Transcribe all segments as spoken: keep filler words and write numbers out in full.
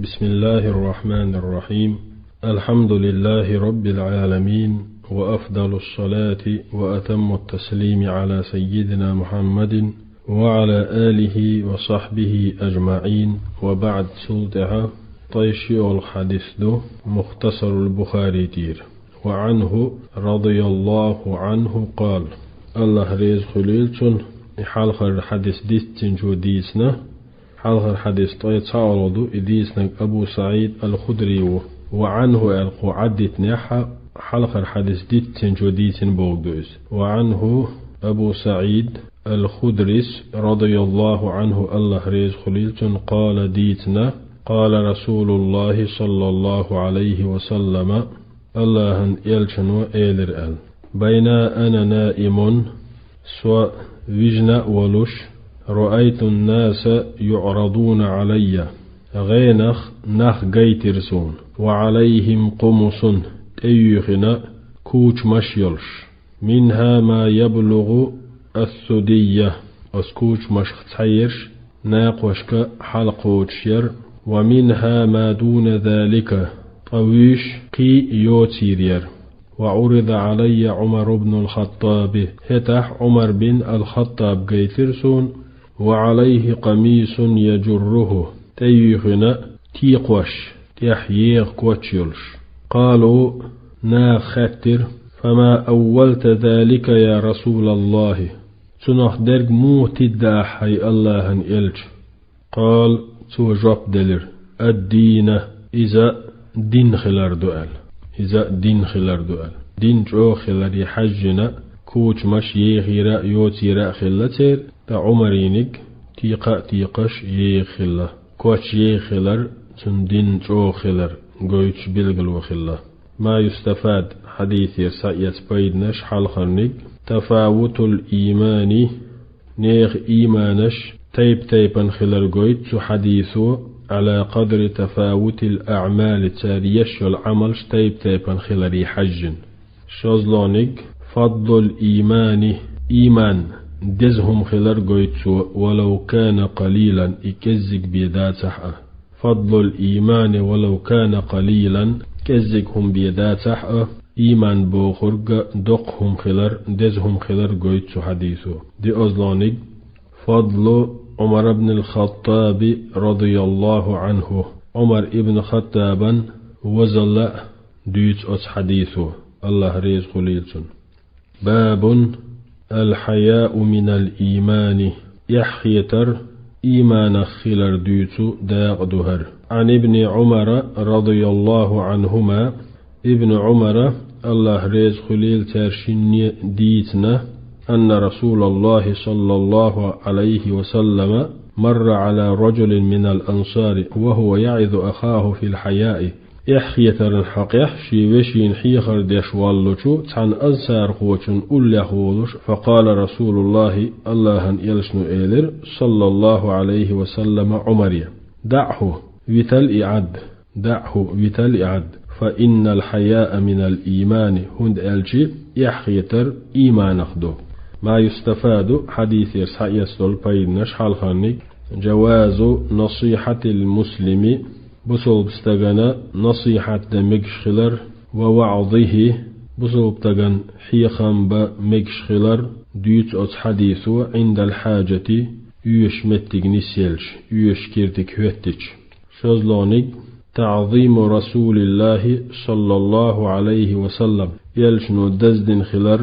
بسم الله الرحمن الرحيم. الحمد لله رب العالمين، وأفضل الصلاة وأتم التسليم على سيدنا محمد وعلى آله وصحبه أجمعين، وبعد. Цул тӀаьхьа ткъе шиъ йолу хьадис ду Мухтасарул Бухари тӀера. وعنه رضي الله عنه قال. АллахӀ реза хуьлийла цунна, и хьалхара хьадис дийцинчо дийцина, хьалхара хьадис ткъе цхьаъ йолу ду, и дийцинарг Абу СаӀид ал-Худри ву. وعنه аьлла кхо Ӏаддитинехь а, хьалхара хьадис дийцинчо дийцина бохург ду иза. وعنه أبو سعيد الخدري رضي الله عنه، АллахӀ реза хуьлийла цунна, قال дийцина: قال رسول الله صلى الله عليه وسلم، АллахӀан элчано элира аьлла: بينا أنا نائم، со вижина а волуш, رأيت الناس يعرضون علي، гӀенах нах гайтира суна, وعليهم قمص، тӀеюьйхина кучамаш йолуш. منها ما يبلغ الثدي، оцу кучамашах цхьаерш накхошка хьалакхочуш яра, ومنها ما دون ذلك، ткъа вуьйш кхин а йоцийра яра. وعرض علي عمر بن الخطاب، хӀетахь Ӏумар бин ал-Хаттаб гайтира суна, وعليه قميص يجره، тӀеюьйхина текхош, тӀехь еха коч йолуш. قالوا، наха хаьттира: فما أولت ذلك يا رسول الله؟ Цунах дерг муха тидда ахь, хӀай АллахӀан элча? قال، цо жоп делира: الدين، иза дин хилар ду аьлла. Иза дин хилар ду аьлла. Дин чӀогӀа хиларе хьаьжжина, кучамаш ехийра а, йоцийра а хилла церан, ткъа Ӏумариниг текха а текхаш еха хилла. Коч еха хилар цунна дин чӀогӀа хилар гойтуш билгало хилла. ما يستفاد، хьадисера схьаэца пайданаш хьалхарниг: تفاوت الإيمان، нехан ийманаш тайп-тайпана хилар гойту цу хьадисо, على قدر تفاوت الأعمال، цара еш йолу Ӏамалш тайп-тайпана хиларе хьаьжжина. ШозлагӀниг: فضل الإيمان، ийман деза хӀума хилар гойту цо, ولو كان قليلا، и кӀеззиг бен дацахь а. فضل الإيمان ولو كان قليلا، кӀеззиг хӀума бен дацахь а, ийман бохург доккха хӀума хилар, деза хӀума хилар гойту цу хьадисо. ДиозлагӀниг: فضل عمر بن الخطاب رضي الله عنه، Ӏумар ибн Хаттабан возалла а дуьйцу оцу хьадисо, АллахӀ реза хуьлийла цунна. باب الحياء من الإيمان، эхь хетар ийманах хилар дуьйцу дакъа ду хӀара. عن ابن عمر رضي الله عنهما، Ибн Ӏумара, АллахӀ реза хуьлийла цаьршинне, дийцина: أن رسول الله صلى الله عليه وسلم مر على رجل من الأنصار وهو يعظ أخاه في الحياء. Эхь хетаран хьокъехь шен вешина хьехар деш воллучу цхьана ансархочун уллехь волуш, فقال رسول الله، АллахӀан элчано элира, صلى الله عليه وسلم، Ӏумаре: دعه، витал и Ӏад. دعه، витал и Ӏад. فإن الحياء من الإيمان، хӀунда аьлча эхь хетар ийманах ду. ما يستفاد، хьадисера схьаэцна долу пайданаш хьалхарниг: جواز نصيحة المسلم، бусалба стагана насихьат дан мегаш хилар, ووعظه، бусалба стагана хьехам бан мегаш хилар, дуьйцу оцу хьадисо, عند الحاجة، оьшуш меттиг нисъелча, оьшуш киртиг хӀоьттича. ШозлагӀниг: تعظيم رسول الله صلى الله عليه وسلم. Элчано даздина хилар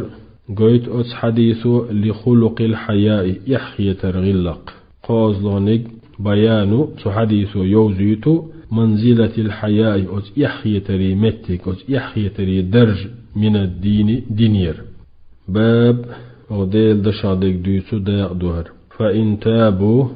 гойту оцу хьадисо, لخلق الحياء، эхь хетар гӀиллакх. КхозлагӀниг: بيان، цу хьадисо йовзуьйту, منزلة الحياء، оцу эхь хетаре меттиг, оцу эхь хетаре дарж, من الدين، динера. باب، оха Делан дашах дерг дуьйцу дакъа ду хӀара. فإن تابوا،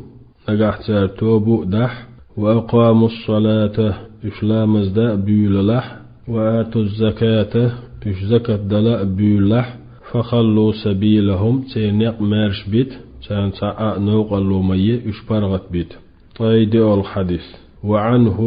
нагахь цара тобу а дахь, وأقاموا الصلاة، уьш ламаз дан а буьйлалахь, وآتوا الزكاة، уьш закат дала а буьйлалахь, فخلوا سبيلهم، церан некъ маьрша бита, царна цхьа а новкъарло ма е, уьш паргӀат бита. Ткъе диъолгӀа хьадис. وعنه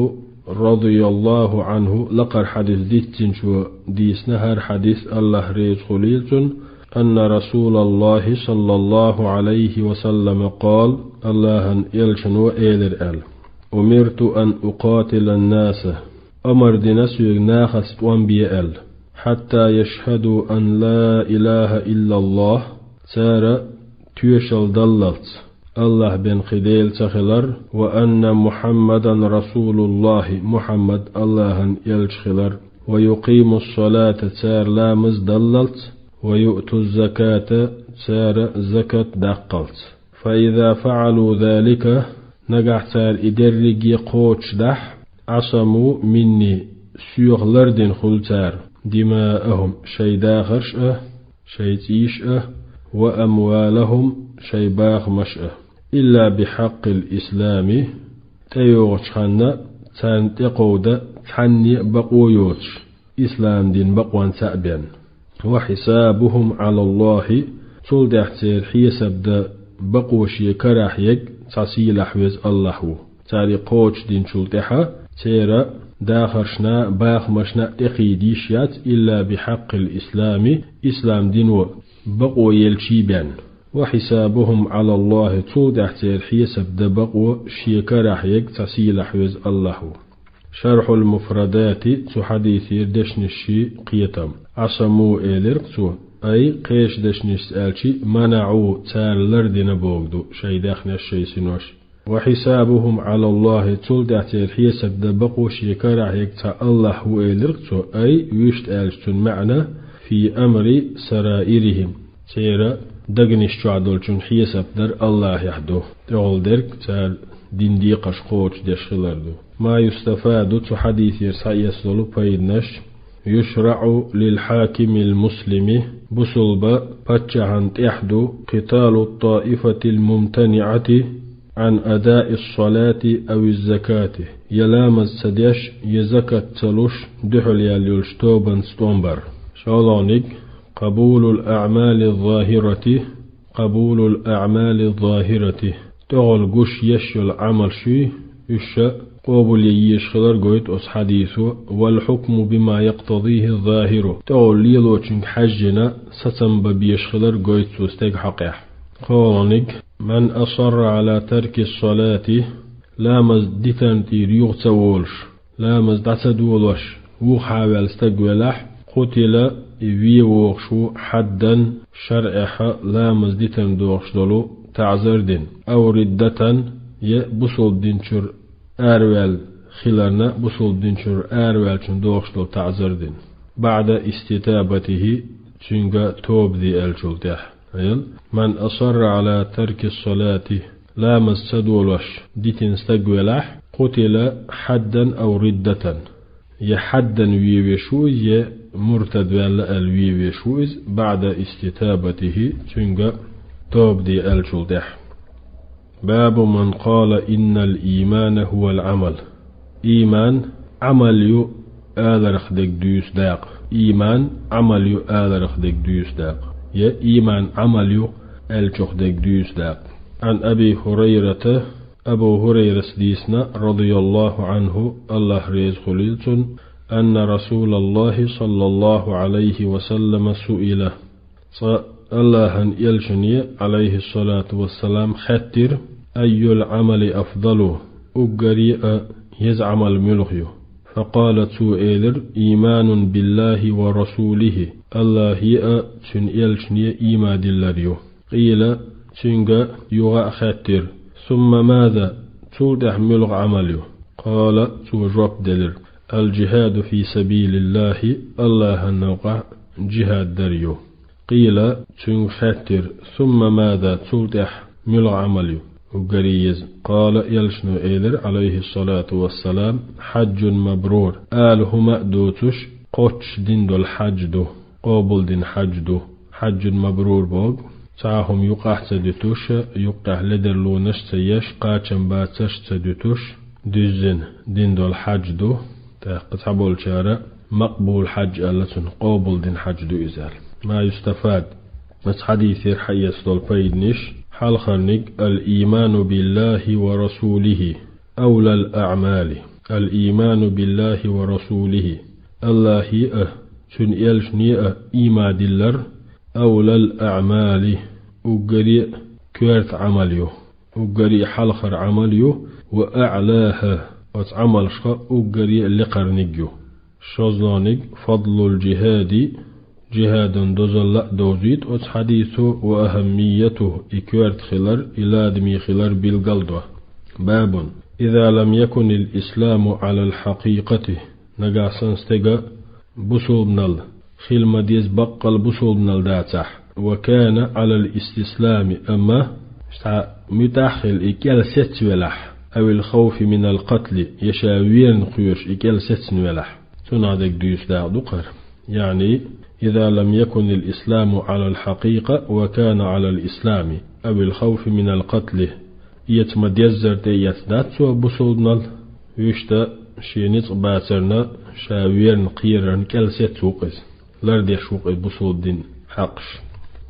رضي الله عنه، лакхара хьадис дийцинчо дийцина хӀара хьадис, АллахӀ реза хуьлийла цунна, أن رسول الله صلى الله عليه وسلم قال، АллахӀан элчано элира аьлла: أمرت أن أقاتل الناس, амар дина соьга нахаца тӀом бе аьлла, حتى يشهدوا أن لا إله إلا الله, цара тоьшалла даллалц, АллахӀ бен кхин Дела ца хилар, وأن محمدا رسول الله, Мухьаммад АллахӀан элча хилар, ويقيموا الصلاة, цара ламаз даллалц, ويؤتوا الزكاة, цара закат даккхалц. فإذا فعلوا ذلك, нагахь цара и дерриге кхочушдахь, عصموا مني, соьх лардина хуьлу цара, دماءهم, шайн дахарш а, шайн цӀийш а, وأموالهم, шайн бахамаш а, إلا بحق الإسلام, тӀейогӀучу ханна царна тӀекховда цхьанне а бакъо йоцуш, ислам дин бакъонца а бен. وحسابهم على الله, цул тӀаьхьа церан хьесап дан бакъо шен карахь ерг цхьа сийлахь веза АллахӀ ву. Цара и кхочушдинчул тӀаьхьа церан дахаршна а, бахамашна а тӀекхийда йиш яц, إلا بحق الإسلام, ислам дино бакъо елчий бен. وحسابهم على الله, цул тӀаьхьа церан хьесап дан бакъо шен карахь ерг цхьа сийлахь веза АллахӀ ву. شرح المفردات, цу хьадисера дешнашший кхетам. عصموا элира-кх цо, أي, кхечу дешнашца аьлча, منعوا, цара лардина бохург ду шайн даьхнеш, шайн синош. وحسابهم على الله, цул тӀаьхьа церан хьесап дан бакъо шен карахь ерг цхьа АллахӀ ву элира-кх цо, أي, вуьшта аьлча цуьнан маьӀна, في أمر سرائرهم, церан дегнаш чохь долчун хьесап дар АллахӀехь ду. ТӀехула дерг цара дина декхарш кхочушдеш хилар ду. ما يستفاد, цу хьадисера схьаэца долу пайданаш. يشرع للحاكم المسلم, бусулба паччахьна тӀехь ду, قتال الطائفة الممتنعة عن أداء الصلاة أو الزكاة, я ламаз ца деш, я закат ца луш, дуьхьал яьлла йолчу тобанца тӀом бар. ШолгӀаниг, قبول الأعمال الظاهرة, قبول الأعمال الظاهرة, тӀехула гуш еш йолу Ӏамалш юй, уьш ша къобалъе езаш хилар гойту оцу хьадисо, والحكم بما يقتضيه الظاهر, тӀехула лелочуьнга хьаьжжина сацам бан безаш хилар гойту цо стеган хьокъехь. КхоалгӀаниг, من أصر على ترك الصلاة, ламаз дитарна тӀера юха ца волуш, ламаз дӀа ца долош, вухахьа ваьлла стаг велахь, قتل, и вен вогӀуш ву, حدا, шарӀехь ламаз дитарна догӀуш долу таӀзар дина, أو ردة, я бусалба динчуьра араваьлла хиларна, бусалба динчуьра араваьллачун догӀуш долу таӀзар дина. بعد استتابته, цуьнга тоба де аьллачул тӀаьхьа. Ил, من أصر على ترك الصلاة, ламаз ца долош дитина стаг велахь, قتل حدا أو ردة. Я хьаддан вен веш ву иза, я муртад ваьлла аьлла вен веш ву иза, بعد استتابته, цуьнга тоба де аьллачул тӀаьхьа. باب من قال إن الإيمان هو العمل. Ийман Ӏамал ю аларх дерг дуьйцу дакъа. Ийман Ӏамал ю аларх дерг дуьйцу дакъа. Я ийман Ӏамал ю аьллачух дерг дуьйцу дакъа. عن أبي هريرة, Абу Хурайрас дийцина, رضي الله عنه, АллахӀ реза хуьлийла цунна, أن رسول الله صلى الله عليه وسلم سئل. Цкъа АллахӀан элчане, عليه الصلاة والسلام, хаьттира: أي العمل أفضل, уггаре а еза Ӏамал муьлха ю? فقال, цо элира: إيمان بالله ورسوله, АллахӀе а, Цуьнан элчане а ийман диллар ю. قيل, цуьнга юха а хаьттира: ثم ماذا, цул тӀаьхьа муьлха Ӏамал ю? قال, цо жоп делира: الجهاد في سبيل الله, АллахӀан новкъахь джихӀад дар ю. قيل, цуьнга хаьттира: ثم ماذا, цул тӀаьхьа муьлха Ӏамал ю уггаре еза? قال, элчано элира, عليه الصلاة والسلام: حج مبرور, ала хӀума а доцуш, кхоччуш дина долу хьадж ду, къобалдина хьадж ду. حج مبرور боху, цхьа а хӀума юкъахь а ца дуьтуш, юккъехь ледарлонаш а ца еш, кхачам бацарш а ца дуьтуш, дуьззина дина долу хьадж ду. ТӀаккха цхьаболчара макъбул хьадж аьлла цунах, къобалдина хьадж ду иза аьлла. ما يستفاد, оцу хьадисера хьаэца долу пайданаш. Хьалхарниг: الإيمان بالله ورسوله أولى الأعمال. الإيمان بالله ورسوله, АллахӀе а, Цуьнан элчане а ийман диллар, أولى الأعمال, уггаре а коьрта Ӏамал ю. Уггаре а хьалхара Ӏамал ю, وأعلاها, оцу Ӏамалшха уггаре а лекхарниг ю. ШозлагӀниг, فضل الجهاد, джихӀадан дозалла а довзуьйту оцу хьадисо, وأهميته, и коьрта хилар, и ладаме хилар билгалдо. باب إذا لم يكن الإسلام على الحقيقة, нагахь санна стеган бусулбанал хила ма-дезза баккъал бусулбанал дацахь, وكان على الاستسلام, амма цхьа муьтӀахь а хила и кӀел сецвелахь, أو الخوف من القتل, я ша верна кхоьруш и кӀел сецна велахь, цунах дерг дуьйцу дакъа ду-кх хӀара. يعني إذا لم يكن الإسلام على الحقيقة وكان على الإسلام أو الخوف من القتل, эца ма-деззара тӀеэцна дац цо бусулбанал, вуьшта шен ницкъ бацарна ша верна кхерарна кӀел сецна ву-кх иза, лардеш ву-кх иза бусулба дин хьакъаш.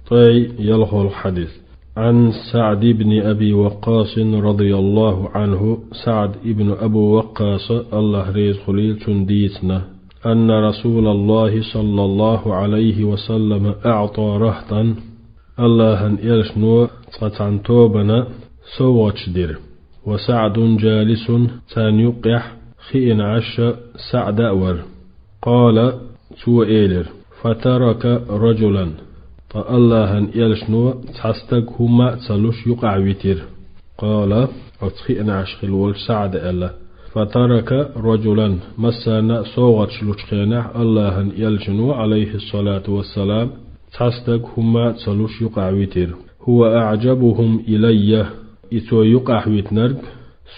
Ткъе ялхолгӀа хьадис. عن سعد بن أبي وقاص رضي الله عنه, СаӀд ибн Абу Ваккъаса, АллахӀ реза хуьлийла цунна, дийцина, أن رسول الله صلى الله عليه وسلم أعطى رهطا, АллахӀан элчано цхьа цхьана тобанна совгӀаташ дира. وسعد جالس, царна юккъехь хиъна Ӏаш СаӀд а вара. قال, цо элира: فترك رجلا, ткъа АллахӀан элчано цхьа стаг хӀумма а ца луш юкъахь витира. قال, оцу хиъна Ӏаш хилла волчу СаӀда аьлла: فترك رجلا, массарна а совгӀаташ лучу хенахь АллахӀан элчано, عليه الصلاة والسلام, цхьа стаг хӀумма а ца луш юкъахь витира. هو أعجبهم إلي, и цо юкъахь витинарг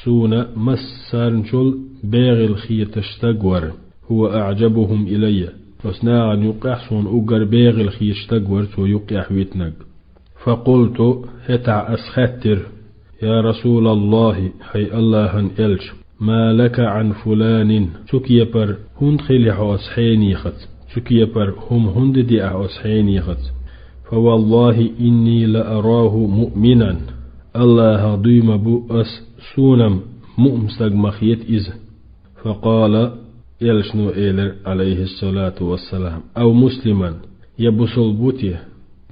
суна массарначул бегӀийла хеташ стаг вара. هو أعجبهم إلي, оцу нахана юккъехь суна уггар бегӀийла хеташ стаг вара цо юккъехь витинарг. فقلت, хӀетахь ас хаьттира: يا رسول الله, хӀай АллахӀан элча, ما لك عن فلان, цу кепара хӀунда хили хьо оцу хьенехаца? Цу кепара хӀума хӀунда де ахь оцу хьенехаца? فوالله إني لأراه مؤمنا, АллахӀах дуй ма бу ас, суна-м муъмин стаг ма хета иза. فقال, элчано элира, عليه الصلاة والسلام: أو مسلما, я бусулба ву те,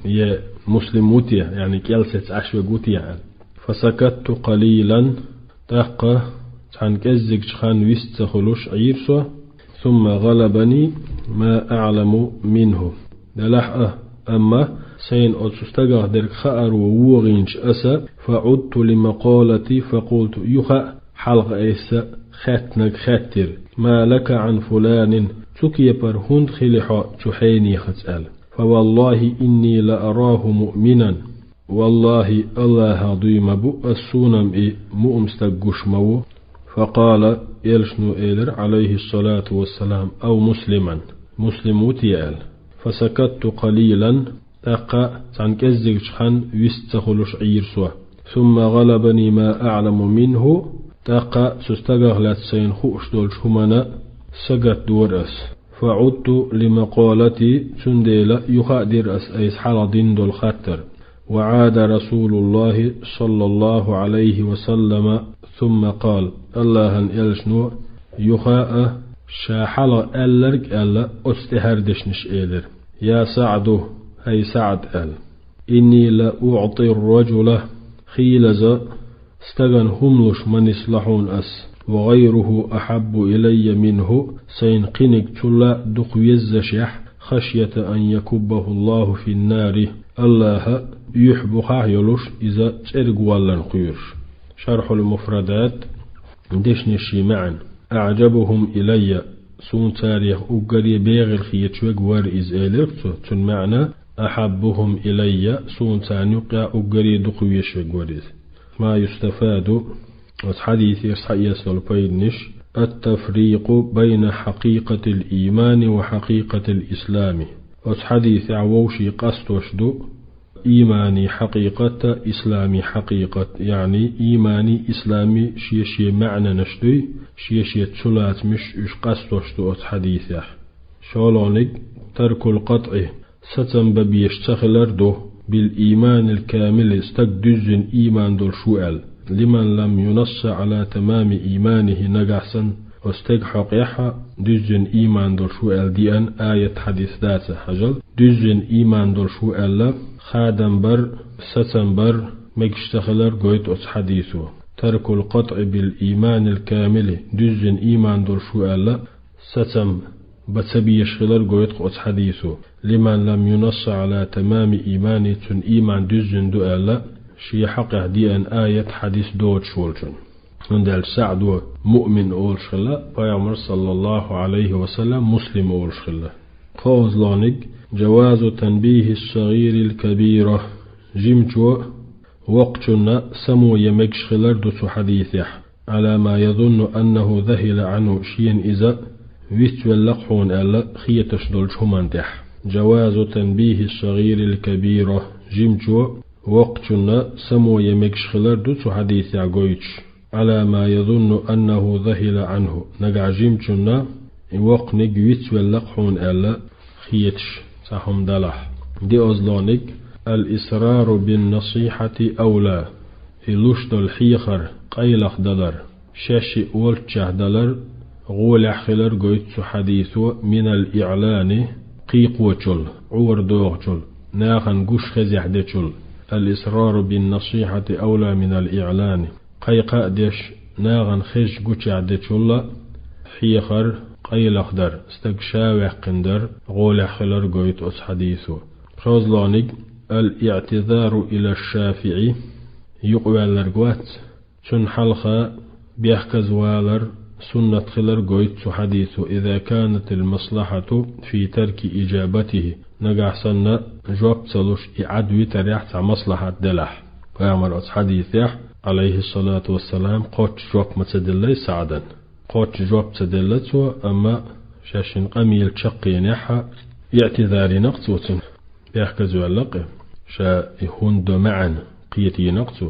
я муслим ву те, яъни кӀел сецна Ӏаш верг ву те аьлла. فسكت قليلا, тӀаккха цхьана кӀеззигчу хан вист ца хуьлуш Ӏийра со. ثم غلبني ما أعلم منه, делахь а, амма сайна оцу стагах дерг хаар ву вогӀийначу аса, فعدت لمقالتي فقلت, юха а хьалха айса хаьттинарг хаьттира: ما لك عن فلان, цу кепара хӀунда хили хьо цу хьенехаца аьлла. فوالله إني لأراه مؤمنا, валлахӀи, АллахӀах дуй ма бу ас, суна-м и муъмин стаг гуш ма ву. فقال, элчано элира, عليه الصلاة والسلام: أو مسلما, муслим ву те аьлла. فسكت قليلا, тӀаккха цхьана кӀеззигчу хан вист ца хуьлуш Ӏийра со. ثم غلبني ما أعلم منه, тӀаккха цу стагах лаьцна сайна хууш долчу хӀуманна сагатдора ас. فعدت لمقالتي, цундела юха а дира ас айса хьалха дина долу хаттар. وعاد رسول الله صلى الله عليه وسلم ثم قال, АллахӀан элчано юха а ша хьалха аьлларг аьлла, оцу тӀаьхьара дешнаш элира: يا سعد, хӀай СаӀд, аьлла, إني لأعطي الرجل, хийлаза стагана хӀума луш ма нисло хьуна ас, وغيره أحب إلي منه, сайна кхиниг цул а дукха веззашехь, خشية أن يكبه الله في النار, АллахӀа юьхь бухахь а йолуш, иза цӀерга валларна кхоьруш. شرح المفردات, дешнийн маьӀна. أعجبهم إلي, суна царех уггаре бегӀийла хеташ верг вара иза, элира цо, цуьнан маьӀна: أحبهم إلي, суна царна юккъехь уггаре дукха везаш верг вара иза. ما يستفاد, оцу хьадисера схьаэца долу пайданаш: التفريق بين حقيقة الإيمان وحقيقة الإسلام. Оцу хьадисехь вовшийн къастош ду ийманийн хьакъикъат а, исламийн хьакъикъат а, яъни ийманийн, исламийн шен-шен маьӀнанаш дуй, шен-шен цу лацамаш, уьш къастош ду оцу хьадисехь. ШолгӀаниг, ترك القطع, сацам бан безаш ца хилар ду, بالإيمان الكامل, стаг дуьззина ийман долуш ву аьлла, لمن لم ينص على تمام إيمانه, нагахь санна оцу стеган хьокъехь а дуьззина ийман долуш ву аьлла деана аят, хьадис дацахь, хьажал, дуьззина ийман долуш ву аьлла хадам бар, сацам бар мегаш ца хилар гойту оцу хьадисо. ترك القطع بالإيمان الكامل, дуьззина ийман долуш ву аьлла, сацам бан ца безаш хилар гойту оцу хьадисо. لمن لم ينص على تمام إيمانه, цуьнан ийман дуьззина ду аьлла, шен хьокъехь деана аят, хьадис доцуш волчунна. ХӀунда аьлча СаӀдо муъмин олуш хилла, Пайхамар, صلى الله عليه وسلم, муслим олуш хилла. КхозлагӀниг, جواز تنبيه الصغير الكبير, жимачо воккхачунна само ян мегаш хилар ду цу хьадисехь, على ما يظن أنه ذهل عنه, шена иза вицвелла-кх хьуна аьлла хеташ долчу хӀуманна тӀехь. جواز تنبيه الصغير الكبير, жимачо воккхачунна само ян мегаш хилар ду цу хьадисехь гойтуш, على ما يظن أنه ذهل عنه, нагахь жимачунна и воккханиг вицвелла-кх хьуна аьлла хеташ цхьа хӀума далахь. ДиъазлагӀниг, الإصرار بالنصيحة أولى, и луш долу хьехар къайлаха далар, шаьш и олуччехь далар гӀолехь хилар гойту цу хьадисо, من الإعلان, кхайкхочул, Ӏора дохучул, нахана гуш хезехь дечул. الإصرار بالنصيحة أولى من الإعلان. Кхайкха а деш, нахана хезча гучехь дечул а хьехар къайлаха дар, стаг ша ваьккхина дар гӀолехь хилар гойту оцу хьадисо. КхозлагӀниг, الاعتذار إلى الشافع, юкъаваьлларг вац, цунна хьалха бехказа валар суннат хилар гойту цу хьадисо, إذا كانت المصلحة في ترك إجابته, нагахь санна жоп ца луш и Ӏад витарехь цхьа маслахьат делахь. Пайхамар оцу хьадисехь, عليه الصلاة والسلام, кхоччуш жоп ма ца деллай СаӀдан. Кхоччуш жоп ца делла цо, амма шаьш шина къамел чекхъенехь а, иътизар йина-кх цо цунна, бехказа ваьлла-кх и, ша и хӀунда до маьӀна кхетийна-кх цо.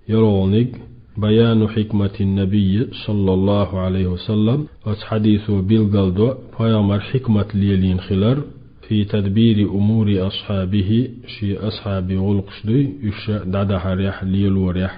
ЙолгӀаниг, بيان حكمة النبي صلى الله عليه وسلم, оцу хьадисо билгалдо Пайхамар хьикмат лелийна хилар, في تدبير أمور أصحابه, шен асхьабийн гӀуллакхаш дуй, уьш дӀадахьарехь, лелорехь.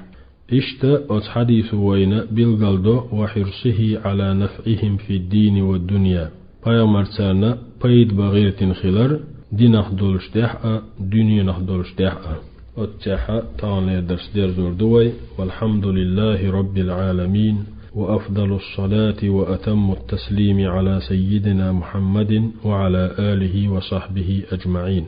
Иштта оцу хьадисо вайна билгалдо, وحرصه على نفعهم في الدين والدنيا, Пайхамар царна пайда бан гӀиртина хилар динах долуш тӀехь а, дуьненах долуш тӀехь а. Оццехь таханлера дарс дерзор ду вай. والحمد لله رب العالمين، وأفضل الصلاة وأتم التسليم على سيدنا محمد وعلى آله وصحبه أجمعين.